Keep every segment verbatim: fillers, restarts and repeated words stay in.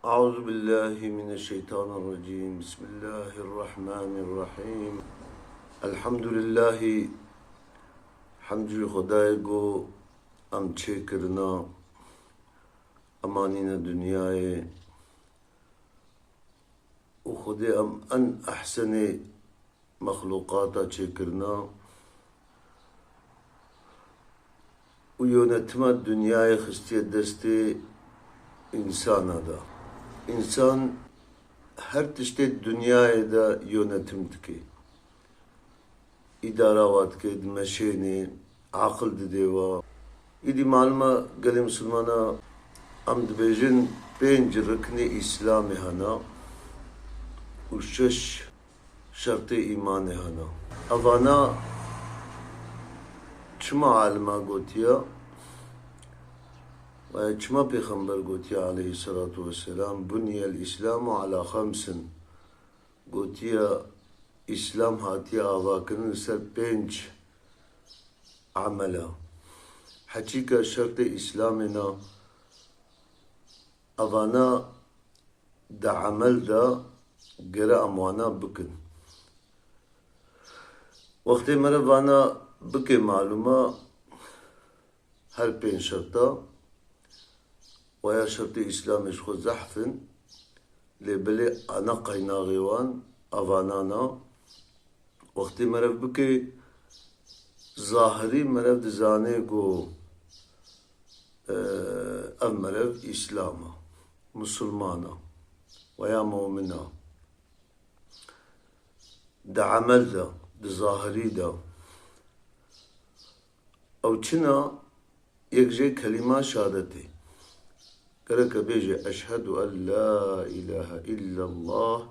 أعوذ بالله من الشيطان الرجيم. بسم الله الرحمن الرحيم. الحمد لله. Hemd jî Xwedayê ku em çêkirina, em anîne dinyayê û Xwedê em en ehsenê mexlûqata çêkirina û yönetima dinyayê xistiye destê însana de. Însan her tiştê dinyayê de yönetim dike. Îdara wa dike, dimeşênê, aqil didê wa. Îdî malum e gelê misilmana em dibêjin pênc riknê Îslamê hene û şeş şertê îmanê hene. Evana çima alima gotiye? Ve çima Pêxember gotiye aleyhissalatu vesselam, "Buniyel Îslamu ala xemsin." Gotiye, Îslam hatiye avakirin li ser pênc emela. Heçîka şertê Îslamê ne, evana di emel de gere em wana bikin. Wextê meriv vana bike malûm e, her pênc şerta, waya şertê Îslamê ji xwe zehf in, lê belê ana qeynaxê wan, evana ne. Wextê meriv bike, zahirî meriv dizane ku, e, ev meriv Îslam e, misilman e, waya mumin e. Di emel de, di zahirî de. Ew çi ne? Yek jê kelîma şehadetê. Gereke bêje, "Eşhedû en la îlahe îllallah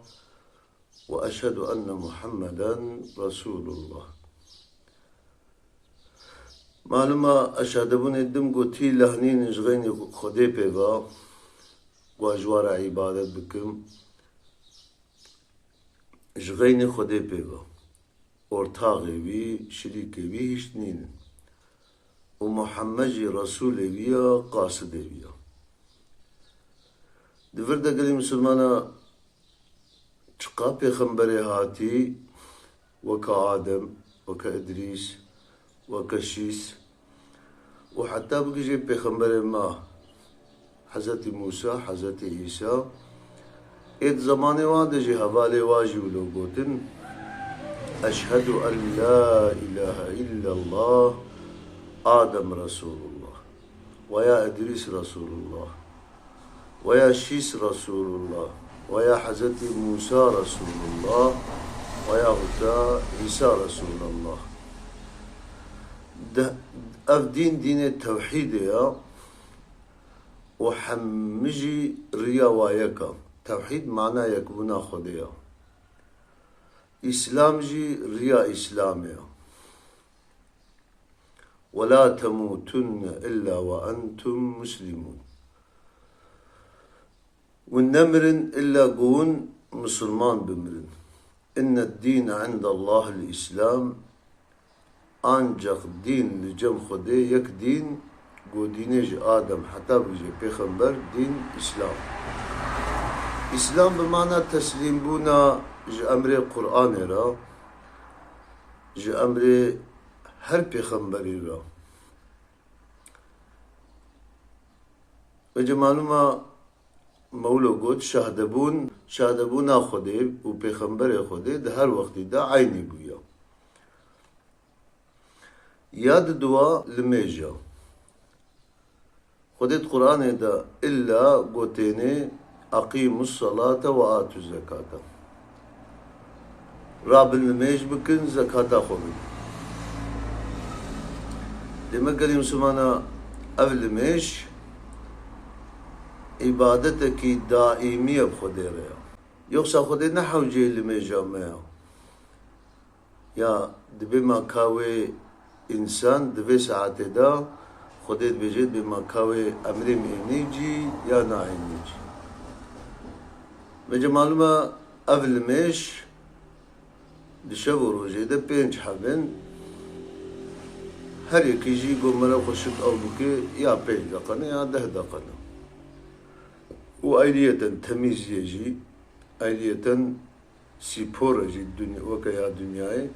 ve eşhedû enne Muhammeden Resûlullah." Malûm e, eşhedebûnê dim gotî lehnînin ji xeynî Xwedê pê ve, ku ez ji wa re îbadet bikim. Ji xeynî Xwedê pê ve. Ortaxê wî, şirîkê wî hîç nînin. Û Muhammed jî Resûlê wî ya, qasidê wî ya. Di vir de gelî misilmana çiqa pêxemberê hatî, weke Adem, weke Idrîs, weke Şîs û heta bigihîje pêxemberê me, Hezretî Mûsa, Hezretî Îsa, ê di zemanê wan de jî hevalê wan jî wilo gotin, "Eşhedû en la îlahe îllallah, Adem Resûlullah, weya Îdrîs Resûlullah, weya Şîs Resûlullah, weya Hezretî Mûsa Resûlullah, weya huta Îsa Resûlullah." De, ev dîn, dînê tewhîdê ya. Û hemî jî riya wa yek e. Tewhîd mana yekbûna Xwedê ye. Îslam jî riya Îslamê ye. "Ve la temûtunne illa ve entum muslimûn." Hûn nemirin illa ku hûn misilman bimirin. "Inne dîne indallahil Îslam." Ancak dîn li cem Xwedê yek dîn, ku dînê ji Adem heta bigihîje pêxember, dîn Îslam. Îslam bi mana teslîmbûna ji emrê Qur'anê re, ji emrê her pêxemberî re. Vêce malûm e, me wilo got, şahdebûn, şahdebûna Xwedê û pêxemberê Xwedê di her wextî de eynî bûye. Ya di dua limêj e. Xwedê di Qur'anê de illa gotêne, "Eqîmus salate ve atuz zekate." Rabin limêj bikin, zekata xwe bidin. Demek gelî misilmana ev limêj îbadetekî daîmî ye bi Xwedê re ya. Yoksa Xwedê ne hewceyê limêja me ya. Ya dibê ma ka wê însan di vê saetê de Xwedê dibêje, dibê ma ka wê emrê min ê nêcî ya na ê nêcî. Vêce malûm e ev limêj di şev û rojê de pênc heb in. Her yekî jî ku meriv xwe şik ew bike ya pênc deqe ne ya deh deqe ne. Û ayriyeten temîziyê jî, ayriyeten spor e jî, duny-, weke ya dinyayê,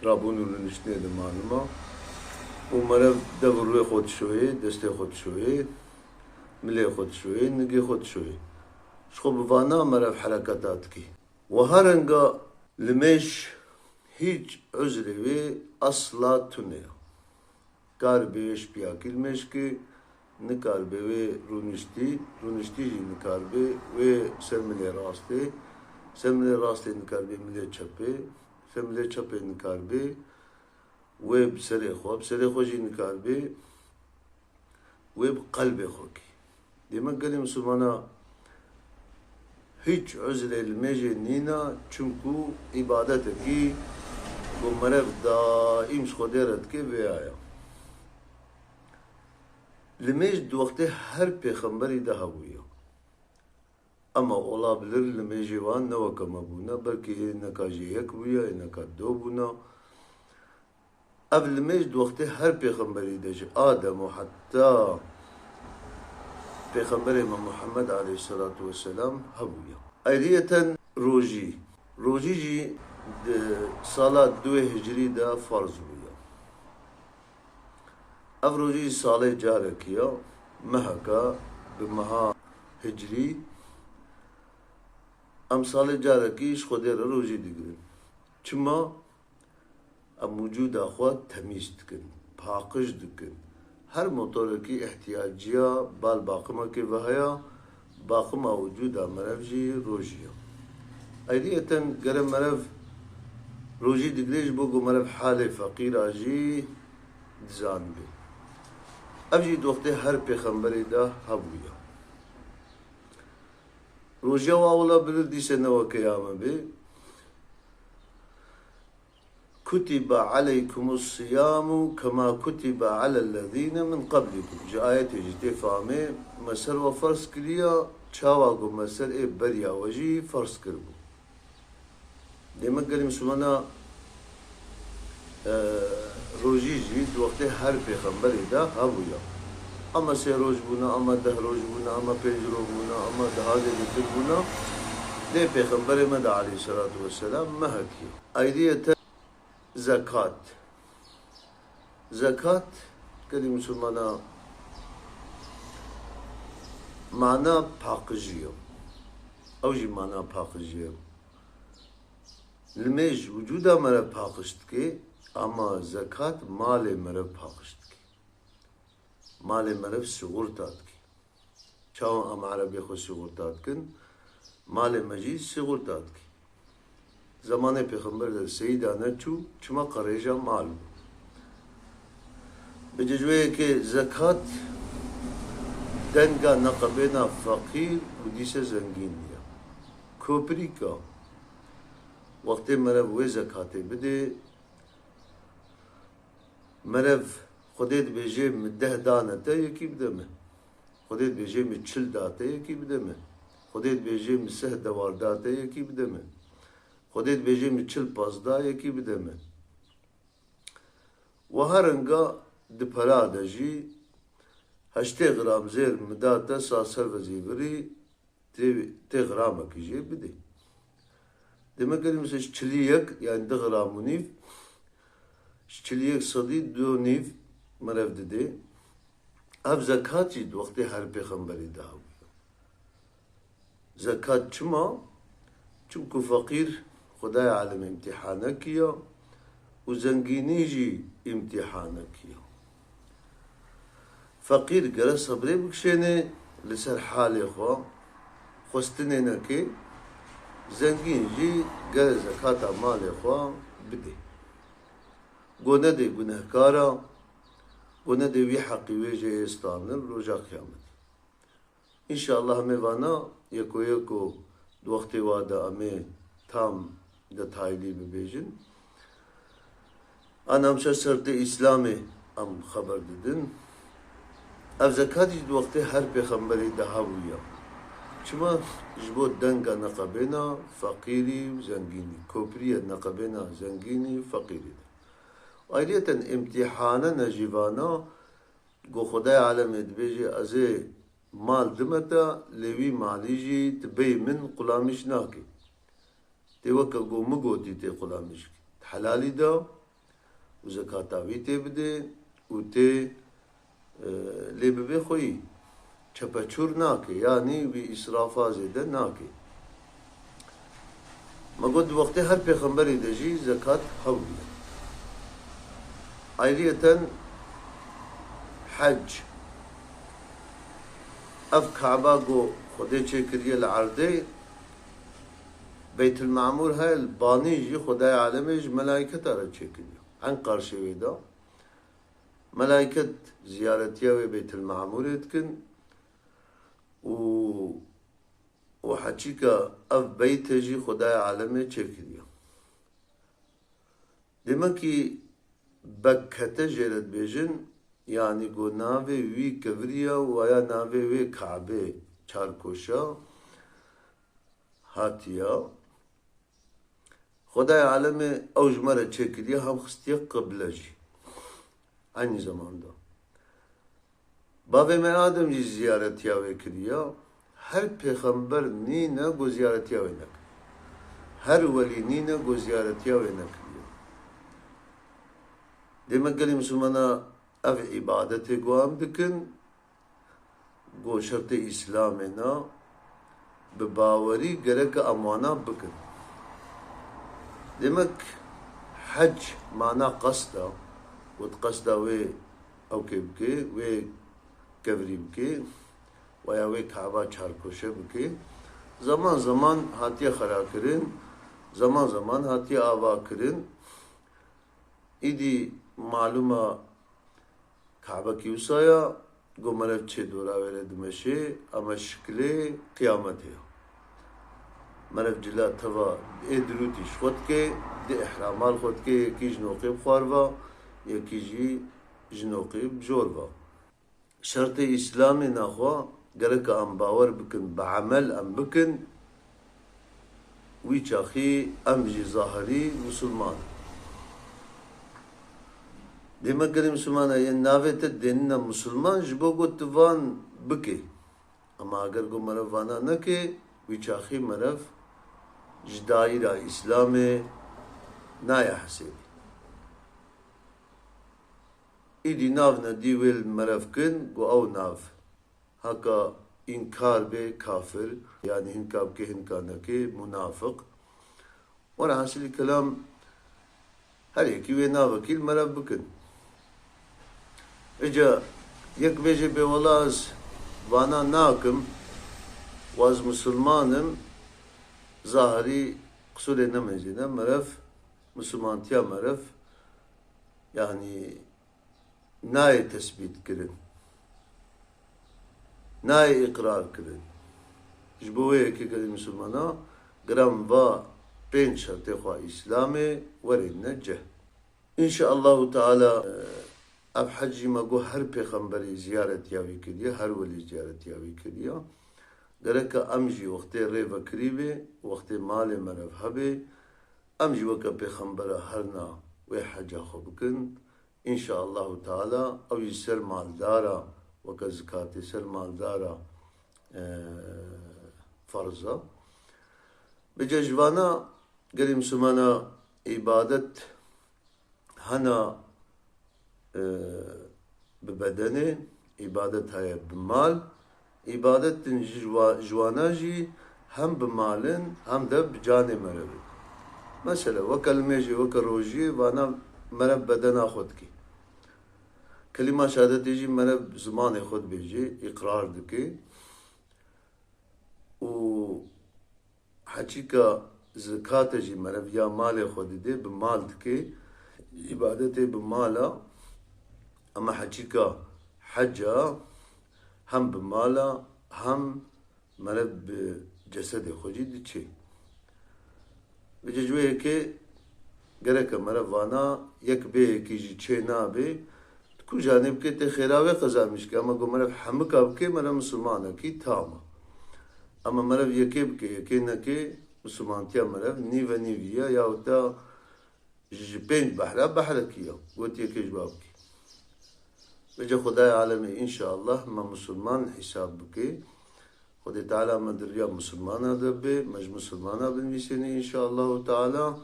rabûn û rûniştinê de malum e. Û merev dev û rûyê xwe dişoyê, destê xwe dişoyê, milê xwe dişoyê, nigê xwe dişoyê. Ji xwe bi vana merev hereketa dikî. Wiha renga limêj hîç uzrê wê asla tune ye. Kar bê wê şipiyakî limêj ki, nikar bê wê rûniştî, rûniştî jî nikar bê wê ser milê rastê, ser milê rastê nikar bê milê çepê, ser milê çepê nikar bê wê bi serê xwe, bi serê xwe jî nikar bê wê bi qelbê xwe kî. Demek gelê misilmana hîç uzrê limêjê nîna, çimku îbadetekî ku merev daîm ji Xwedê re dike vêya ye. Limêj di wextê her pêxemberî de hebûye. Ema olabilir limêjê wan ne weke me bûne, belkî ê neka jê yek bûye, ê neka do bûne. Ev limêj di wextê her pêxemberî de ji Adem û heta pêxemberê me Muhammed aleyhisselatu vesselam hebûye. Ayriyeten rojî. Rojî jî di sala duê hicrî de ferz bûye. Ev rojî salê carekî ya, meheka bi meha hicrî, em salê carekî ji Xwedê re rojî digirin. Çima? Em wicûda xwe temîz dikin, paqij dikin. Her motorekî ihtiyaciya bal baqimekê ve heye, baqima wicûda merev jî rojî ye. Ayriyeten gere merev rojî digire ji bo ku merev halê feqîra jî dizanibe. Ev jî di wextê her pêxemberê de hebûye. Rojiya wa wila bilir dîse ne weke ya me bê. Kutibe aleykumus siyamu kema kutibe alellezîne min qablikum. Ji ayetê jî tê famê, me ser we ferz kiriya, çawa ku me ser ê beriya we jî ferz kiribû. Demek gelê misilmana, e, rojî jî di wextê her pêxemberê de hebûye. Ama sê roj bûne, ama deh roj bûne, ama pênc roj bûne, ama daha zêdetir bûne. Lê pêxemberê me de aleyhisselatu vesselam mehekî. Ayriyeten zekat. Zekat, gelê misilmana mana paqijî ye. Ew jî mana paqijî ye. Limêj wicûda merev paqij dike, ama zekat malê merev paqij dike. Malê merev sigorta dike. Çawa em erebê xwe sigorta dikin, malê me jî sigorta dike. Zemanê pêxember de seyîda neçû, çima qerêja mal bû. Bi cicweyekê zekat denga neqebêna feqîr û dîse zengînî ye. Koprîka, wextê merev wê zekatê bidê, merev Xwedê dibêje, min deh dane te, yekî bide min. Xwedê dibêje, min çil da te, yekî bide min. Xwedê dibêje, min sih dewar da te, yekî bide min. Xwedê dibêje, min çil pas da, yekî bide min. Wiha renga di pera de jî heştê gram zêr min da te, sa ser ve zîvirî, tê, tê gramekî jê bidê. Demek gelê misilmana ji çilî yek, yani du gram û nîv, ji çilî yek sedî du û nîv merev didê. Ev zekat jî di wextê her pêxemberî de hebûye. Zekat çima? Çimku feqîr Xwedayê alem îmtîhanekî ye û zengînî jî îmtîhanekî ye. Feqîr gere sebrê bikişêne li ser halê xwe, xwestinê neke, zengîn jî gere zekata malê xwe bide. Go nedê gunehkara, go nedê wî heqî wê jê yê standin roja qiyametê. Înşallah em ê vana yeko yeko di wextê wa de em ê tam detaylî bibêjin. An em ser sertê Îslamê em xeber didin. Ev zekat jî di wextê her pêxemberî de hebûye. Çima? Ji bo denga neqebêna feqîrî û zengînî, koprî ye neqebêna zengînî û feqîrî de. Ayriyeten îmtîhane ne jî vana, Go Xwedayê alemê dibêje, ez ê mal dime te, lê wî malî jî ti bêyî min qulamîş nake. Tê weke ku min gotî tê qulamîş kî. Ti helalî da û zekata wî tê bidê û tê, e, lê bibê xweyî. Çepeçûr nake, yanî wî îsrafa zêde nake. Me got, di wextê her pêxemberî de jî zekat hebûye. Ayriyeten hec. Ev Kaba ku Xwedê çêkiriye li erdê, Beytul Mamûr heye, li banî jî Xwedayê alemê ji melayketa re çêkiriye. En qarşê wê de melayket ziyaretiya wê Beytul Mamûrê dikin û û heçîka ev beyte jî Xwedayê alemê çêkiriye. Demekî Bekkete jê re dibêjin, yanî ku navê wî keviriya û aya navê wê Kabê çarkoşa hatiya. Xwedayê alemê ew ji me re çêkiriye, hem xistiye qible jî. Eynî zeman de. Bavê me Adem jî ziyaretiya wê kiriye. Her pêxember nîne ku ziyaretiya wê neke. Her welî nîne ku ziyaretiya wê nekiriye. Dê me gelî misilmana ev îbadetê ku em dikin, ku şertê Îslamê ne, bi bawerî gereke em wana bikin. Demek hec mana qest e, ku tu qesta wê ewkê bikê, wê kevirî bikê, weya wê Kaba çarkoşe bikê. Zeman zeman hatiye xerakirin, zeman zeman hatiye avakirin. Îdî malûm e Kabekî wisa ya, ku meriv çê dora wê re dimeşê, eme şikilê qiyametê ya. Meriv cila teva ê dirûtî ji xwe dike, di îhrama li xwe dike, yekî ji noqê bi xwar ve, yekî jî ji noqê bi jor ve. Şertê Îslamê naxwe gereke em bawer bikin, bi emel em bikin, wî çaxî em jî zahirî misilman in. Dê me gelî misilman e, yên navê te dênine misilman ji bo ku tu van bikê. Ema eger ku meriv vana neke, wî çaxî meriv ji dayîra Îslamê nayê hesêbî. Îdî nav nedî wê li meriv kin, ku ew nav heka înkar bê kafir, yanî hinka bike hinka neke munafiq. Were hasilî kelam her yekî wê navekî li meriv bikin. Îca yek bêje bê wela ez vana nakim, wa ez misilman im, zahirî qisûrê nemêzîne, meriv, misilmantiya meriv, yanî nayê tesbît kirin, nayê îqrar kirin. Ji bo wê yekê gelî misilmana giran va pênc şertê xwe Îslamê werên ne cih. Înşaallahu Teala, ev hec jî me got her pêxemberî ziyaretiya wî kiriye, her welî ziyaretiya wî kiriye. Gereke em jî wextê rê vekirî bê, wextê malê meriv hebê, em jî weke pêxembera herna wê heca xwe bikin. Înşaallahu Teala ew jî ser maldara, weke zikatê ser maldara, e, ferz e. Bi cejvana gelî misilmana îbadet hena, e, bi bedenê, îbadet heye bi mal, îbadetin ji wa-, ji wana jî hem bi mal in, hem de bi canê meriv in. Mesela, weke limêjê, weke rojiyê, vana meriv bedena xwe dike. Kelîma şehadetê jî meriv zimanê xwe dibêje, îqrar dike. Û heçîka zikate jî meriv ya malê xwe dide, bi mal dike, îbadetê bi mal e, ema heçîka heca hem bi mal e, hem meriv bi cesedê xwe jî diçe. Vêca ji wê yekê gereke meriv vana yek bê yekî jî çê nabe, tu ku janê bike tê xêra wê qezanmîş ke, ema ku meriv hemika bike, meriv misilmanekî tam e. Ema meriv yekê bike, yekê neke, misilmantiya meriv nîve nîvî ye, ya wita ji pênc behra behrekî ye. Got yekê ji wa bike. Vêca Xwedayê alemê înşallah me musulman hesab bike. Xwedê Teala me di riya musulmana de be, me ji musulmana binivîsêne înşallahu Teala.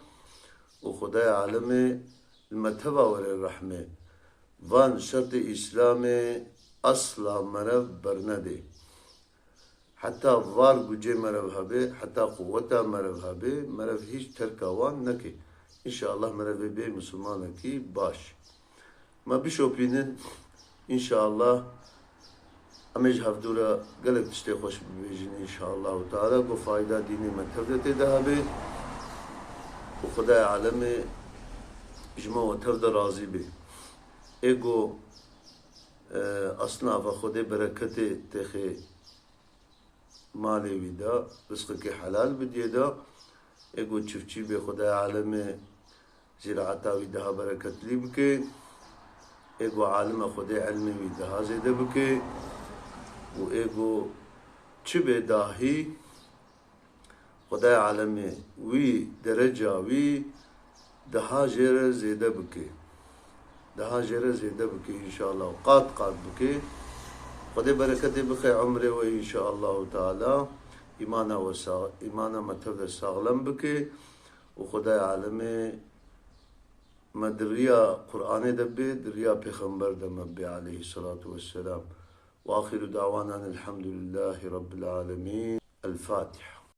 Û Xwedayê alemê li me teva were rehmê. Van şertê Îslamê asla merev bernedê. Heta var gucê merev hebe, heta quweta merev hebe, merev hîç terka wan neke. Înşallah merev bê musulmanekî baş. Me bişopînin, înşallah em ê ji hevdû re gelek tiştê xweş bibêjin, înşallahu teala, ku fayda dînê me tev de tê de hebe û Xwedayê alemê ji me û tev de razî be. Ê ku, e, asnafa Xwedê bereketê têxê malê wî de, rizqekê helal bidiyê de, ê ku çiftçî bê Xwedayê alemê zîraeta wî daha bereketlî bike, ê ku alime Xwedê ilmê wî daha zêde bike û ê ku çi bê dahî Xwedayê alemê wî dereca wî daha jê re zêde bike. Daha jê re zêde bike înşallah û qat qat bike. Xwedê bereketê bixe umrê we înşallahu teala. Îmana we sa-, îmana me tev de saxlem bike û Xwedayê alemê me di riya Qur'anê de bê, di riya Pêxember de me bê aleyhisselatu vesselam. Ve axiru dawanan elhamdülillahi rabbil alemin. El Fatiha.